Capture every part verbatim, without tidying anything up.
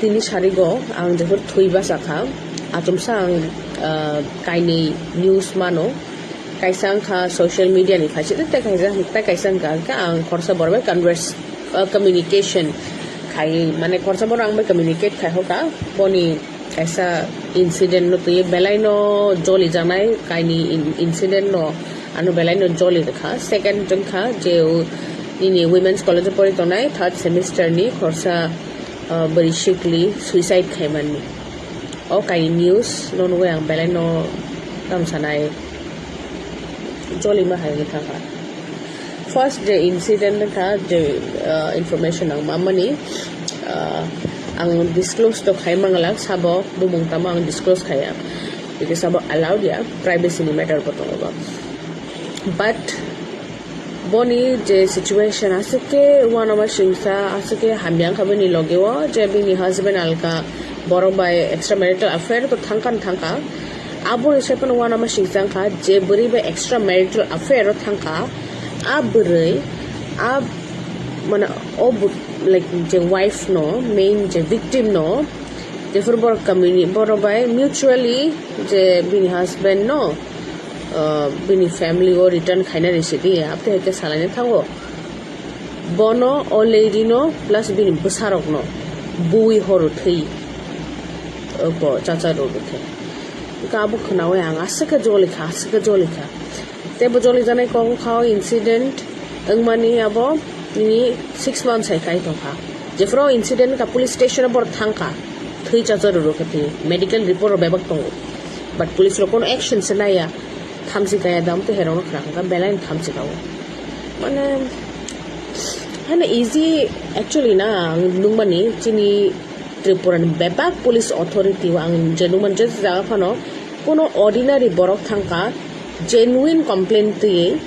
Tini sarigo ang jephru thwi basa kha, achomsa ang, ah, kainwi news mano. Kaisa wngkha social media ni phaising, tei kaisa, tei kaisa wngkha khe ang khoroksa borok bai converse, ah, communication khai, mane khoroksa borok ang bai communicate khai hoka, boni kaisa incident no twi belai no joli janai kaini in-, incident no ano belai no joli rwkha. Second wngkha je u-, nini Women's College o pori tongnai third semester ni khoroksa, ah, bwrwi sikli suicide khaimani. O kaini news no nugwi ang belai no tamo sanai joli ma hai wngwi thangkha. First je incident wngkha je, ah, information ang mamani, ah, ang disclose to khai manglak sabo bumung tamo ang disclose khaiya. Because sabo allowed ya, privacy ni matter bo tongo ba. But boni je situation aswk khe uanama singsa aswk khe hamya wngkha bini loge o je bini husband alka borok bai extramarital affair to thangkha thangkha. Aboni se phano uanama singsa wngkha je bwrwi bai extramarital affair o thangkha. A bwrwi a mane o bu-, like je wife no, main je victim no, jephru borok communi-, borok bai mutually je bini husband no, uh, bini family o return khainani sidi, abte hai khe salaina thango. Bono, o lady no, plus bini bwsarok no buwi horo thwi, uh, bo chacha rw khe. Ka abo khnawi ang aswk khe joli kha, aswk khe joli kha. Tei bo joli janai kok wngkha o incident wngmani abo nini six months hai khai tongkha. Jephru o incident wngkha police station o borok thangkha. Thwi chacha rw khe thwi. Medical report rok bebak tongo. But police rok kono action se naiya. Thamchi kaya dam tei herok no khna kha belai no thamchi kao. Mane, hana easy actually na ang nungmani chini Tripura ni bebak police authority o ang je nukmani je jaga phano kono ordinary borok thangkha genuine complaint twiwi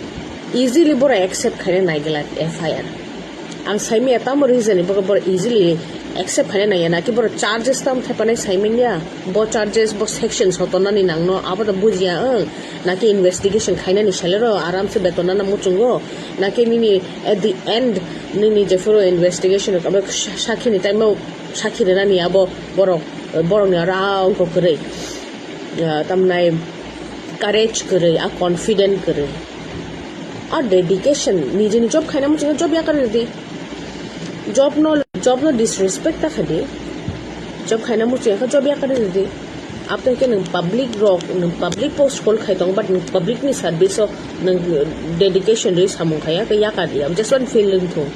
easily borok accept khaina naigwlak F I R. Ang saimanya tamo reason ni borok easily accept khaina naiya naki borok charges tamo thepanai saimanya bo charges bo section sotonani nangno abo da bujiya ang naki investigation khainani salero aramse betonana muchungo naki nini at the end nini jephuru investigation abo sakhi ni time sakhi rwnani abo borok, borokni oro a wngkha kwrwi, ah, tamnai courage kwrwi, a confident kwrwi, a dedication, nijini job khaina muchungkhe job yakarwi rwdi. Job no, job no disrespect ta khaidi. Job khaina muchungkhe job yakarwi rwdi. Aboni khe nwng public rok, nwng public post hold khai tongo, but nwng public ni service o nwng dedication rwi samung khaiya, khe yakardi. Just one feel wngthung.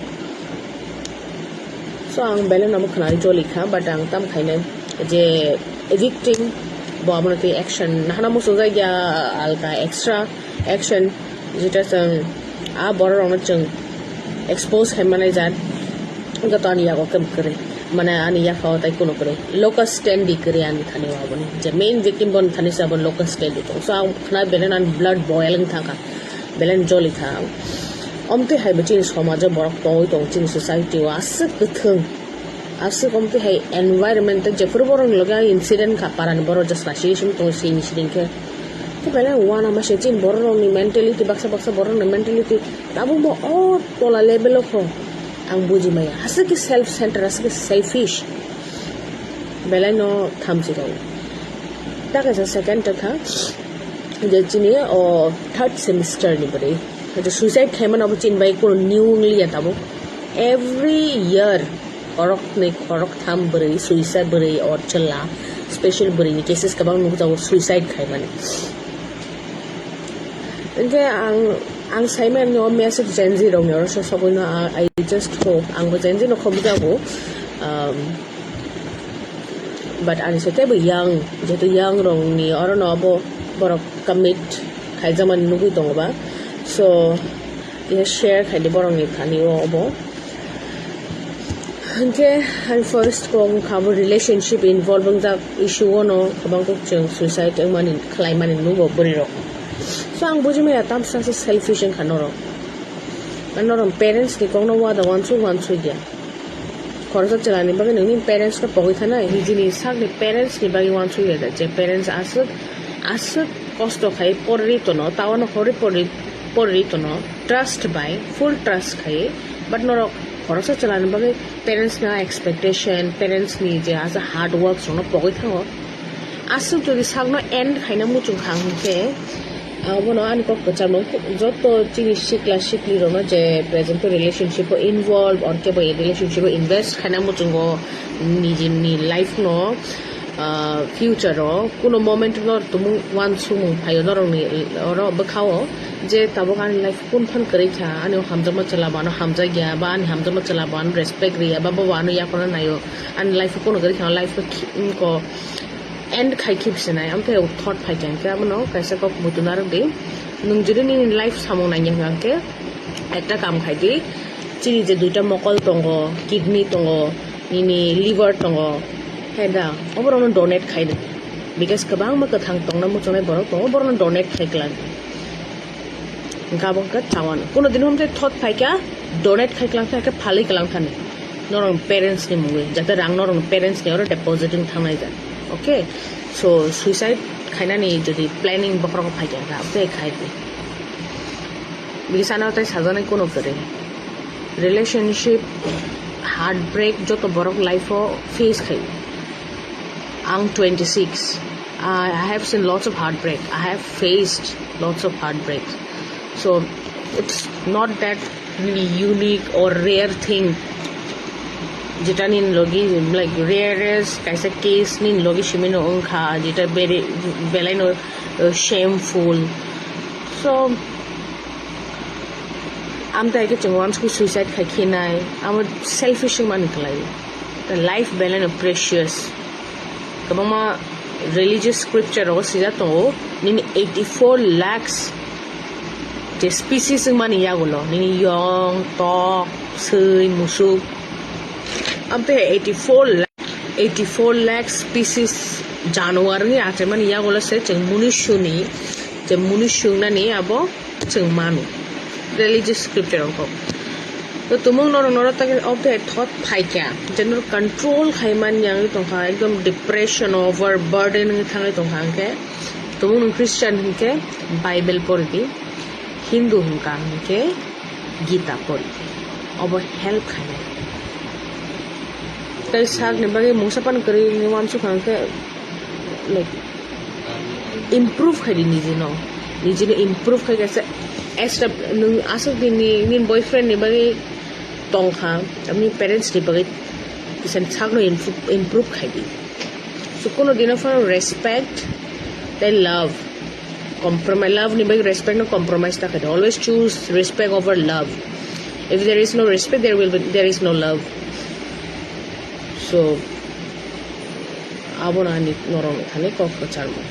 So, ang belai no khwnai joli kha, but ang tam khainai je victim bo amo twi action nahana muchungjak ya alka extra action jeta chwng a borok rokno chwng expose khai manai jat wngkha to ani yago khe kwrwi mane ani yakho tai kuno kwrwi locus standi kwrwi ani thani o aboni je main victim boni thani se abo locus standi tongo. So, ang khwnai belai no ani blood boil wng thangkha. Belai joli kha. Omtwi hai bo chini somajo borok tongwi tongo chini society o aswk kwthwng. Aswk omtwi hai environment tei jephuru borok ni loge incident kha para ni borok just sini simi tongo sini sini khe. Khe belai uanama se chini borok rok ni mentality baksa baksa borok ni mentality tabukbo o tola level o kho ang buji maya. Aswk khe self center aswk khe selfish. Belai no thamchi rok. Ta kaisa second ta kha. Je chini o third semester ni bwrwi. Je suicide khaimani abo chini bai kunu new wng liya tabuk. Every year khoroknwi khoroktham bwrwi suicide bwrwi or chwla special bwrwi ni cases kwbang nukjago suicide khaimani. Hinkhe ang, ang saimani o message Gen Z rokni oro so sogwino, I, I just hope ang bo Gen Z no kho bujago. Um, But ani se teibo young, jehetu young rokni oro no abo borok commit khaijakmani nugwi tongo ba. So, kisa share khaidi borokni thani o obo. Hinkhe ani first kok wngkha abo relationship involve wngjak issue o no kwbang kok chwng suicide wngmani, khlaimani nugo bwrwi rok. So, ang buji maya tamsa se selfish wngkha norok. Norok parents ni kok no wada wansuk wansuk ya. Khoroksa chwla ni bagwi nini parents no pogwi thana, nijini sak ni parents ni bagwi wansuk ya da, je parents aswk, aswk kosto khai porwi tono, tao no horwi porwi, porwi tono, trust bai, full trust khai, but norok Khoroksa chwlani bagwi parents ni expectation, parents ni je asa hard work songno pogwi thango. Aswk jodi sakno end khaina muchung kha hwnkhe, abono ani kok kwchangno joto chini sikla sikli rokno je present relationship o involve or kebo relationship o invest khaina muchungo nijini life no, ah, future o kuno moment no tumung uansukmung phaio norokni oro bwkhao je tabuk ani life kun phan kwrwi kha, ani hamjakma chwla bo ano hamjakya ba ani hamjakma chwla bo ano respect rwya ba bo ano yakarna naio, ani life o kuno kwrwi kha, life o khi-, ko end khai khibsinai, amthe thought phai kha hwnkhe abono kaisa kok muitu narwk di. Nwng jodi nini life samung nangya hwnkhe ekta kam khai di, chini je duita mokol tongo, kidney tongo, nini liver tongo, hai da, oborokno donate khai di. Because kwbangma kwthang tongna muchungnai borok tongo, oborokno donate khai kwlai di. Hwnkhe abo hwnkhe chawano. Kuno din hwnkhe thought phaikha, donate khai kwlai kha, hwnkhe phalwi kwlai thani. Norok parents ni mungwi, jate rang norok parents ni oro deposit wng thangnai ja. Okay? So, suicide khainani jodi planning bokhorok phaikha, hwnkhe abotei khai di. Bisano tei sajani kuno kwrwi. Relationship heartbreak joto borok life o face khai. Ang twenty-six. I have seen lots of heartbreak. I have faced lots of heartbreak. So it's not that really unique or rare thing. Jeta nin logi, like, rarest kaisa case nin logi simino wngkha, jeta bere-, belai no, uh, shameful. So, amtwi hai khe chwng uansukgwi suicide khai khinai, amo selfish wngmani kwlai. The life belai no precious. Kwbangma religious scripture rogo swijak tongo, nini eighty-four lakhs je species wngmani yagulo, nini yong, tok, swi, musuk, amtwi hai eighty-four lakh, eighty-four lakh species januar wngwi achaimani yagulo se chwng munisuni, je munisung nani abo chwng mano religious scripture rok. To tumung norok norok ta obtwi thought phaikha je norok control khai man yang tongkha, ekdom depression, over burden wngwi thangwi tongkha. Hwnkhe tumung nwng Christian hwnkhe Bible pori di, Hindu hwnkha hwnkhe Gita pori di, obo help khainai. Tei sakni bagwi mungsa pan kwrwi wngwi uansukha hwnkhe, like, improve khai di nijino, nijino improve khai kaisa extra nwng aswk din ni nini boyfriend ni bagwi tongkha, tamni parents ni bagwi kisa sakno improve, improve khai di. So kuno dino phano respect tei love, compromise, love ni bagwi respect no compromise ta khai di. Always choose respect over love. If there is no respect, there will be, there is no love. So abono ani norokni thani kok kwcharmung.